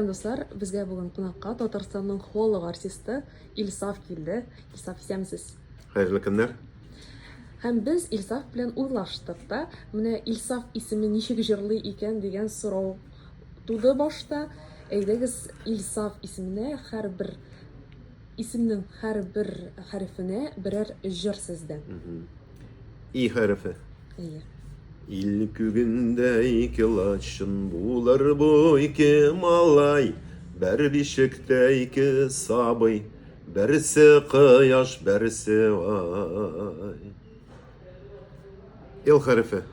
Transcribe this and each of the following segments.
Сәлам, дуслар! Безгә бүген кунакка Татарстанның халык артисты Илсаф килде. Илсаф, исәнмесез! Хәерле көннәр! Һәм без Илсаф белән уйлаштык та, менә Илсаф исеме ничек җырлый икән дигән сорау туды башта. Әйдәгез, Илсаф исеменә һәрбер исемнең һәрбер хәрефенә берәр җыр сездән. И хәрефе. Әйе. Ил күгендә ике лачын булыр бу ике малай, бер бишектә ике сабый, берсе кояш, берсе ай. Ил хәрефе.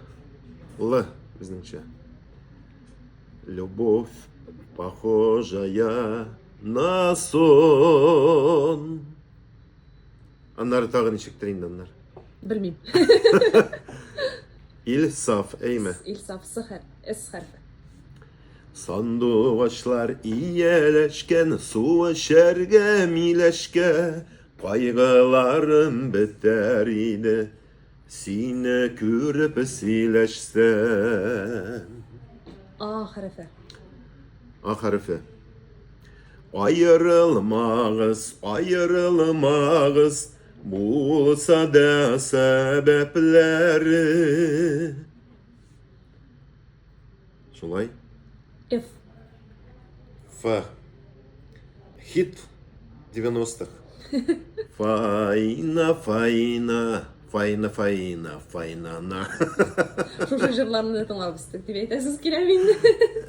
Л безнеңчә. Любовь похожая на сон. Аннары тагы ничектер инде аннары. Белмим. Ил саф, әйме? Ил саф, С хәрфе, С хәрфе. Сандугачлар ияләшкән, су эчәргә миләшкә, кайгыларым бетәр иде, сине күреп сөйләшсәм. А хәрефе. А хәрефе. Аерылмагыз, аерылмагыз, булса да сәбәпләре. Шулай? F. Ф. Хит 90-х. Фаина, Фаина, Фаина, Фаина, Фаина, на. Шушы җырларны да тыңлап үстек дип әйтәсез килә инде.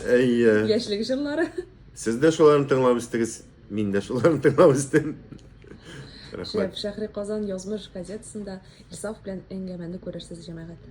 Әйе. Яшьлек җырлары. Сез дә шуларны тыңлап үстегез, мин дә шуларны тыңлап үстем. Рәхмәт. Шәһри Казан язмыш газетасында Илсаф белән әңгәмәне күрерсез, җәмәгать.